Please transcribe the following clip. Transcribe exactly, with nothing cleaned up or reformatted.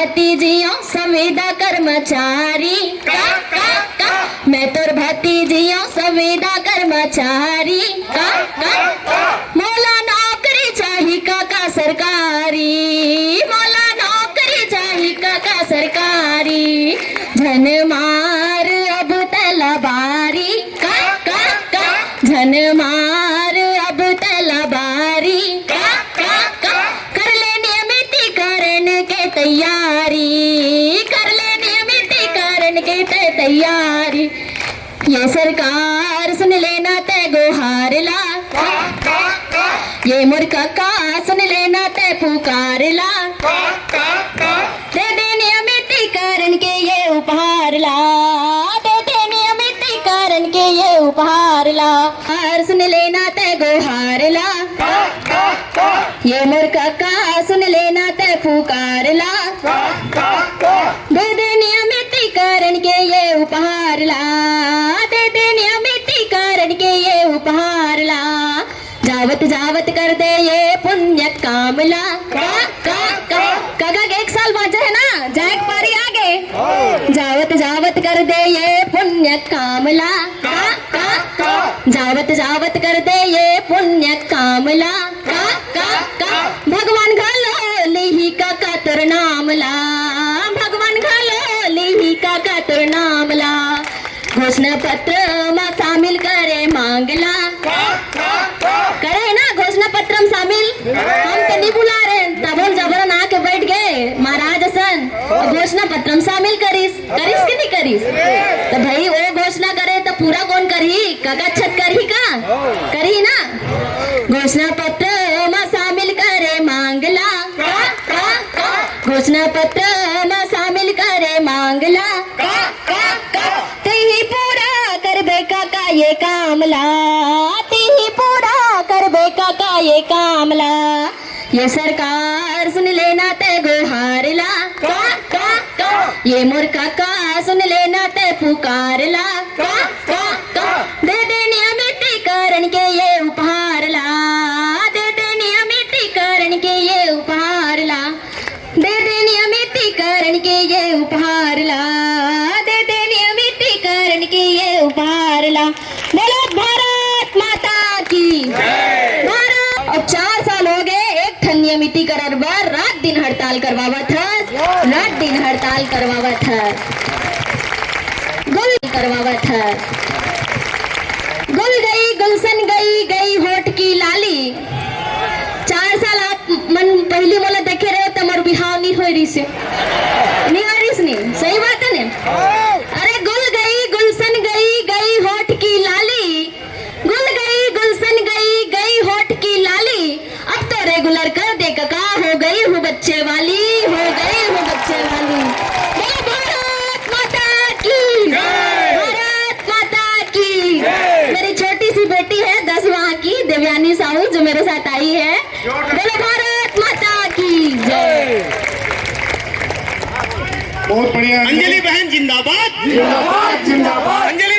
भतीजियों संविदा कर्मचारी, का, का, का। मैं तोर भतीजियों संविदा कर्मचारी, का, का, का। मोला नौकरी चाही काका सरकारी, मोला नौकरी चाही काका सरकारी। झन मार अब तलबारी, का, का, का। झन मार अब तलबारी, का, का, का। कर ले नियमितीकरण के तैयारी, कर ले नियमितीकरण के तै-, तैयारी। ये सरकार सुन लेना तै गोहार ला, ये मोर काका सुन लेना तै पुकार ला। दे दे नियमितीकरण के ये उपहार ला, दे दे नियमितीकरण के ये उपहार ला। हार सुन लेना तै गोहार ला, ये मोर काका सुन लेना तै पुकार ला। दे दे नियमितीकरण के ये उपहार ला, दे दे नियमितीकरण के ये उपहार ला। जावत जावत कर दे ये पुण्य काम ला। का, का, का। काका के एक साल बाँचे हे ना, जाए के पारी आगे। जावत जावत कर दे ये पुण्य काम ला। का, का, का। जावत जावत कर दे ये पुण्य काम ला। का, का, का। भगवान घलो लिही काका तोर नाम ला, भगवान घलो लिही काका तोर नाम ला। घोषणा पत्र मा शामिल करे मांग ला। करे हे ना घोषणा पत्र में शामिल? हम तो नहीं बुला रहे, तब हम जबरन आके बैठ गए महाराज असन, और घोषणा पत्र में शामिल करिस, करिस कि नहीं करिस? तो भाई वो घोषणा करे तो पूरा कोन करही? काका छत करही का? करही ना। घोषणा पत्र मा शामिल करे मांग ला। का, का, का। घोषणा पत्र मा शामिल करे मांग ला। का, का, का। तेही पूरा करबे काका ये काम ला, तेही पूरा करबे काका ये काम ला। ये सरकार सुन लेना तै गोहार ला। का, का, का। ये मोर काका सुन लेना तै पुकार ला। का, का, का। दे दे नियमितीकरण के ये उपहार ला, दे दे नियमितीकरण के ये उपहार ला। दे दे नियमितीकरण के ये उपहार ला, दे दे नियमितीकरण के ये उपहार ला। बोलो भारत माता की। भारत, अब चार साल हो गए, एक ठन नियमितीकरण बर रात दिन हड़ताल करवावत हस, रात दिन हड़ताल करवावत हस। गुल करवावत हस। गुल गई, गुलशन गई, गई होठ की लाली। चार साल आप मन पहिली मोला देखे रहे हो, त मोर बिहाव नहीं होय रिसे। नहीं होय रिस नहीं, सही बात है ने? अरे गुल गई, गुलशन गई, गई होठ की लाली। गुल गई, गुलशन गई, गई होठ की लाली। अब तो regular कर दे काका, हो गई हूँ बच्चे वाली, हो गई हूँ बच्चे वाली। बोलो भारत माता की, भारत माता की। मेरी छोटी सी बेटी है दस माह की, देवयानी साहू, जो मेरे साथ आई है। बोलो भारत माता की जय। बहुत बढ़िया। अंजलि बहन जिंदाबाद। जिंदाबाद, जिंदाबाद। अंजलि